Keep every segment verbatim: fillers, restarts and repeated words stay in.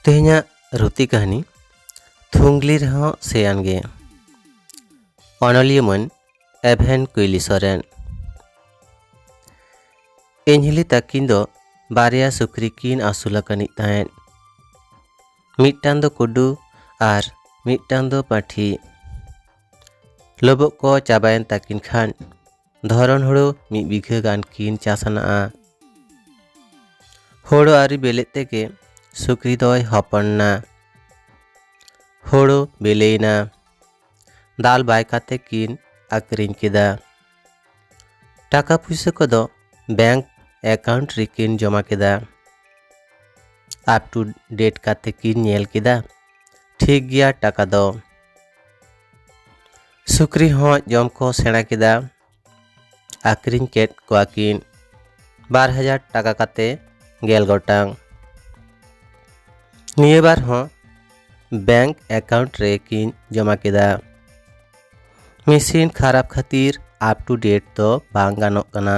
ᱛᱮᱦᱮᱧᱟᱜ ᱨᱩᱛᱤ ᱠᱟᱹᱦᱱᱤ ᱛᱷᱩᱝᱜᱽᱞᱤ ᱨᱮᱦᱚᱸ ᱥᱮᱭᱟᱱ ᱜᱮ᱾ ᱚᱱᱚᱞᱤᱭᱟᱹ ᱢᱟᱹᱱ ᱮᱵᱷᱮᱱ ᱠᱩᱭᱞᱤ ᱥᱚᱨᱮᱱ᱾ ᱮᱧᱦᱤᱞᱤ ᱛᱟᱹᱠᱤᱱ ᱫᱚ ᱵᱟᱨᱭᱟ ᱥᱩᱠᱨᱤ ᱠᱤᱱ ᱟᱹᱥᱩᱞ ᱟᱠᱟᱱᱤᱡ ᱛᱟᱦᱮᱸᱫ᱾ ᱢᱤᱫᱴᱟᱝ ᱫᱚ ᱠᱩᱰᱩ ᱟᱨ ᱢᱤᱫᱴᱟᱝ ᱫᱚ ᱯᱟᱹᱴᱷᱤ᱾ ᱞᱚᱵᱚᱜ ᱠᱚ ᱪᱟᱵᱟᱭᱮᱱ ᱛᱟᱹᱠᱤᱱ ᱠᱷᱟᱱ ᱫᱷᱚᱨᱚᱱ ᱦᱳᱲᱳ ᱢᱤᱫ ᱵᱤᱜᱷᱟᱹ ᱜᱟᱱ ᱠᱤᱱ ᱪᱟᱥ ᱟᱱᱟᱜᱼᱟ᱾ ᱦᱳᱲᱳ ᱟᱹᱣᱨᱤ ᱵᱮᱞᱮᱜ ᱛᱮᱜᱮ ᱥᱩᱠᱨᱤ ᱫᱚᱭ ᱦᱚᱯᱚᱱ ᱮᱱᱟ᱾ ᱦᱳᱲᱳ ᱵᱮᱞᱮᱭᱮᱱᱟ᱾ ᱫᱟᱞ ᱵᱟᱭ ᱠᱟᱛᱮ ᱠᱤᱱ ᱟᱹᱠᱷᱨᱤᱧ ᱠᱮᱫᱟ᱾ ᱴᱟᱠᱟ ᱯᱩᱭᱥᱟᱹ ᱠᱚᱫᱚ ᱵᱮᱝᱠ ᱮᱠᱟᱣᱩᱱᱴ ᱨᱮᱠᱤᱱ ᱡᱚᱢᱟ ᱠᱮᱫᱟ᱾ ᱟᱯ ᱴᱩ ᱰᱮᱴ ᱠᱟᱛᱮ ᱠᱤᱱ ᱧᱮᱞ ᱠᱮᱫᱟ, ᱴᱷᱤᱠ ᱜᱮᱭᱟ ᱴᱟᱠᱟ ᱫᱚ᱾ ᱥᱩᱠᱨᱤ ᱦᱚᱸ ᱡᱚᱢ ᱠᱚ ᱥᱮᱬᱟ ᱠᱮᱫᱟ᱾ ᱟᱹᱠᱷᱨᱤᱧ ᱠᱮᱫ ᱠᱚᱣᱟ ᱠᱤᱱ ᱵᱟᱨ ᱦᱟᱡᱟᱨ ᱴᱟᱠᱟ ᱠᱟᱛᱮ ᱜᱮᱞ ᱜᱚᱴᱟᱝ᱾ ᱱᱤᱭᱟᱹ ᱵᱟᱨ ᱦᱚᱸ ᱵᱮᱝᱠ ᱮᱠᱟᱣᱩᱱᱴ ᱨᱮ ᱠᱤᱱ ᱡᱚᱢᱟ ᱠᱮᱫᱟ᱾ ᱢᱮᱥᱤᱱ ᱠᱷᱟᱨᱟᱯ ᱠᱷᱟᱹᱛᱤᱨ ᱟᱯ ᱴᱩ ᱰᱮᱴ ᱫᱚ ᱵᱟᱝ ᱜᱟᱱᱚᱜ ᱠᱟᱱᱟ᱾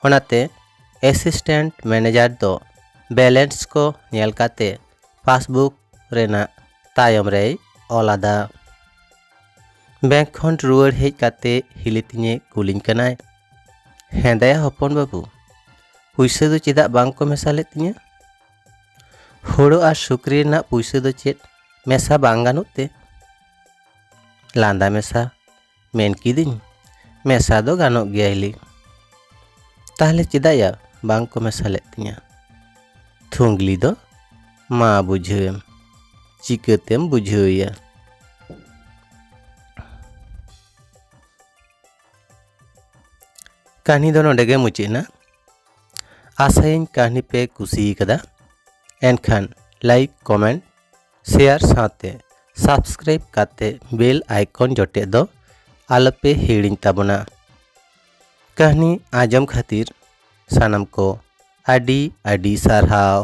ᱚᱱᱟᱛᱮ ᱮᱥᱤᱥᱴᱮᱱᱴ ᱢᱮᱱᱮᱡᱟᱨ ᱫᱚ ᱵᱮᱞᱮᱱᱥ ᱠᱚ ᱧᱮᱞ ᱠᱟᱛᱮ ᱯᱟᱥᱵᱩᱠ ᱨᱮᱱᱟᱜ ᱛᱟᱭᱚᱢ ᱨᱮᱭ ᱚᱞ ᱟᱫᱟ᱾ ᱵᱮᱝᱠ ᱠᱷᱚᱱ ᱨᱩᱣᱟᱹᱲ ᱦᱮᱡ ᱠᱟᱛᱮ ᱦᱤᱞᱤ ᱛᱤᱧᱮ ᱠᱩᱞᱤᱧ ᱠᱟᱱᱟᱭ, "ᱦᱮᱸ ᱫᱟᱭᱟ ᱦᱚᱯᱚᱱ ᱵᱟᱹᱵᱩ, ᱯᱩᱭᱥᱟᱹ ᱫᱚ ᱪᱮᱫᱟᱜ ᱵᱟᱝ ᱠᱚ ᱢᱮᱥᱟ ᱞᱮᱫ ᱛᱤᱧᱟᱹ?" "ᱦᱳᱲᱳ ᱟᱨ ᱥᱩᱠᱨᱤ ᱨᱮᱱᱟᱜ ᱯᱩᱭᱥᱟᱹ ᱫᱚ ᱪᱮᱫ ᱢᱮᱥᱟ ᱵᱟᱝ ᱜᱟᱱᱚᱜ ᱛᱮ?" ᱞᱟᱸᱫᱟ ᱢᱮᱥᱟ ᱢᱮᱱ ᱠᱤᱫᱟᱹᱧ, "ᱢᱮᱥᱟ ᱫᱚ ᱜᱟᱱᱚᱜ ᱜᱮᱭᱟ ᱦᱤᱞᱤ᱾ ᱛᱟᱦᱞᱮ ᱪᱮᱫᱟᱜ ᱭᱟ ᱵᱟᱝ ᱠᱚ ᱢᱮᱥᱟ ᱞᱮᱫ ᱛᱤᱧᱟ?" ᱛᱷᱩᱝᱜᱽᱞᱤ ᱫᱚ ᱢᱟ ᱵᱩᱡᱷᱟᱹᱣᱮᱢ, ᱪᱤᱠᱟᱹᱛᱮᱢ ᱵᱩᱡᱷᱟᱹᱣᱮᱭᱟ? ᱠᱟᱹᱦᱱᱤ ᱫᱚ ᱱᱚᱰᱮ ᱜᱮ ᱢᱩᱪᱟᱹᱫ ᱮᱱᱟ᱾ ᱟᱥᱟᱭᱟᱹᱧ ᱠᱟᱹᱦᱱᱤ ᱯᱮ ᱠᱩᱥᱤ ᱠᱟᱫᱟ᱾ ᱮᱱᱠᱷᱟᱱ ᱞᱟᱭᱤᱠ, ᱠᱚᱢᱮᱱᱴ, ᱥᱮᱭᱟᱨ ᱥᱟᱶᱛᱮ ᱥᱟᱵᱥᱠᱨᱟᱭᱤᱵ ᱠᱟᱛᱮ ᱵᱮᱞ ᱟᱭᱠᱚᱱ ᱡᱚᱴᱮᱫ ᱫᱚ ᱟᱞᱚᱯᱮ ᱦᱤᱲᱤᱧ ᱛᱟᱵᱚᱱᱟ᱾ ᱠᱟᱹᱦᱱᱤ ᱟᱸᱡᱚᱢ ᱠᱷᱟᱹᱛᱤᱨ ᱥᱟᱱᱟᱢ ᱠᱚ ᱟᱹᱰᱤ ᱟᱹᱰᱤ ᱥᱟᱨᱦᱟᱣ᱾